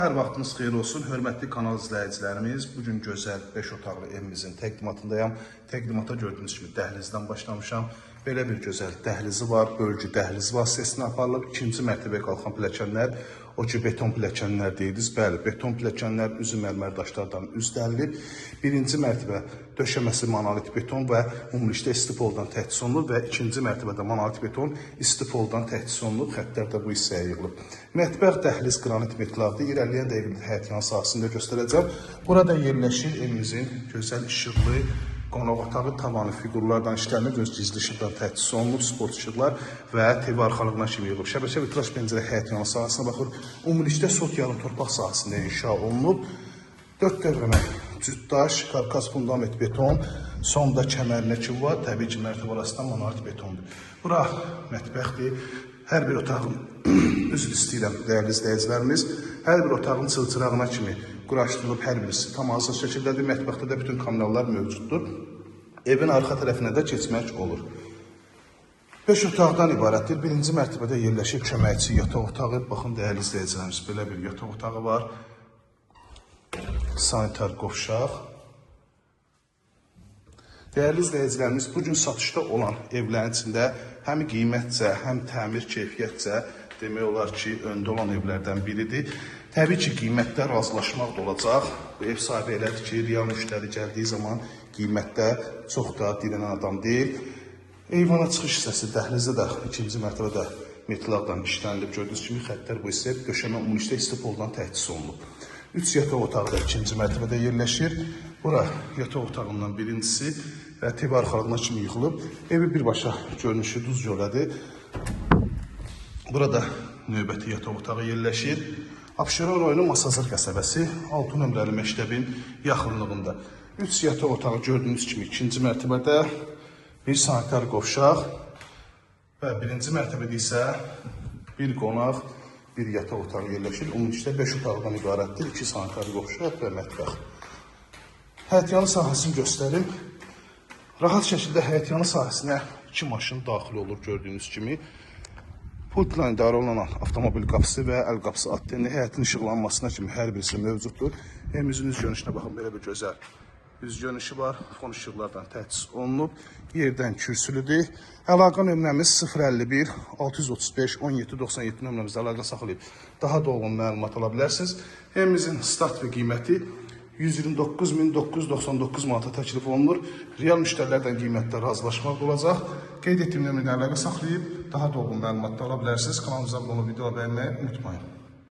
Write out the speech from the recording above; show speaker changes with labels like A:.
A: Hər vaxtınız xeyir olsun, hörmətli kanal izləyicilərimiz. Bu gün gözəl 5 otaqlı evimizin təqdimatındayam. Təqdimata gördüyünüz kimi dəhlizdən başlamışam. Belə bir gözəl dəhlizi var, bölgü dəhlizi vasitəsilə aparılıb. İkinci mərtəbəyə qalxan pilləkənlər, o ki beton pilləkənlər deyirdiniz. Bəli, beton pilləkənlər üzü mərmər daşlardan üzdərilib. Birinci mərtəbə döşəməsi monolit beton və ümumilikdə istipoldan təchiz olunub və ikinci mərtəbədə monolit beton istipoldan təchiz olunub, xəttlər də bu hissəyə yığılıb. Mətbəx dəhliz qranit metlaqdır. İrəliyən dəqiqədə həyətyan sahəsində göstərəcəm. Burada yerləşir evimizin gözəl işıqlı qonaq otağı, tavanı fiqurlardan işlənib, öz gizli işıqdan təchiz olunub, sport işıqlar və TV arxalığına kimi yığılıb. Şəbəkə vitraj pəncərə həyətyan sahəsinə baxır. Ümumilikdə sot yarım torpaq sahəsində inşa olunub. 4 dövrəmə cüt daş, karkas fundament beton, sonda kəmərinə kimi var. Təbii ki, mərtəbə arasında monolit betondur. Bura mətbəxdir. Hər bir otağın, üzr istəyirəm dəyərli izləyicilərimiz, hər bir otağın çılçırağına kimi quraşdırılıb, hər birisi tam hazır şəkildədir. Mətbəxdə də bütün kommunallar mövcuddur. Evin arxa tərəfinə də keçmək olur. 5 otaqdan ibarətdir. Birinci mərtəbədə yerləşir köməkçi yataq otağı. Baxın dəyərli izləyicilərimiz, belə bir yataq otağı var. Sanitar qovşaq. Dəyərli izləyicilərimiz, bugün satışda olan evlərin içində həm qiymətcə, həm təmir keyfiyyətcə demək olar ki, öndə olan evlərdən biridir. Təbii ki, qiymətdə razılaşmaq da olacaq. Bu ev sahibi elədir ki, real müştəri gəldiyi zaman qiymətdə çox da dirənən adam deyil. Eyvana çıxış hissəsi dəhlizdə də ikinci mərtəbədə metlaqdan işlənilib. Gördüyünüz kimi xəttlər bu hissə döşəmə ümumilikdə istipoldan təchiz olunub. 3 yataq otağı da ikinci mərtəbədə yerləşir. Bura yataq otağından birincisi və TV arxalığına kimi yıxılıb. Evi birbaşa görünüşü duz gölədir. Burada növbəti yataq otağı yerləşir. Abşeron rayonu Masazır qəsəbəsi 6 nömrəli məktəbin yaxınlığında. 3 yataq otağı gördüyünüz kimi ikinci mərtəbədə, bir sanitar qovşaq və birinci mərtəbədə isə bir qonaq, bir yataq otağı yerləşir. Ümumilikdə 5 otaqdan ibarətdir. 2 sanitar qovşaq və mətbəx. Həyətyanı sahəsini göstərim. Rahat şəkildə həyətyanı sahəsinə 2 maşın daxil olur gördüyünüz kimi. Pultla idarə olunan avtomobil qapısı və əl qapısı addenli həyətin işıqlanmasına kimi hər birisi mövcuddur. Evimizin üz görünüşünə baxın, belə bir gözəl üz görünüşü var. Fon işıqlardan təchiz olunub. Yerdən kürsülüdür. Əlaqə nömrəmiz 051 635 17 97 nömrəmizdə əlaqə saxlayıb daha dolğun məlumat ala bilərsiniz. Evimizin start və qiyməti 129.999 manata təklif olunur. Real müştərilərdən qiymətdə razılaşmaq olacaq. Qeyd etdiyim nömrədən əlaqə saxlayıb daha dolğun məlumat da ala bilərsiniz. Kanalımıza abunə olub video bəyənməyi unutmayın.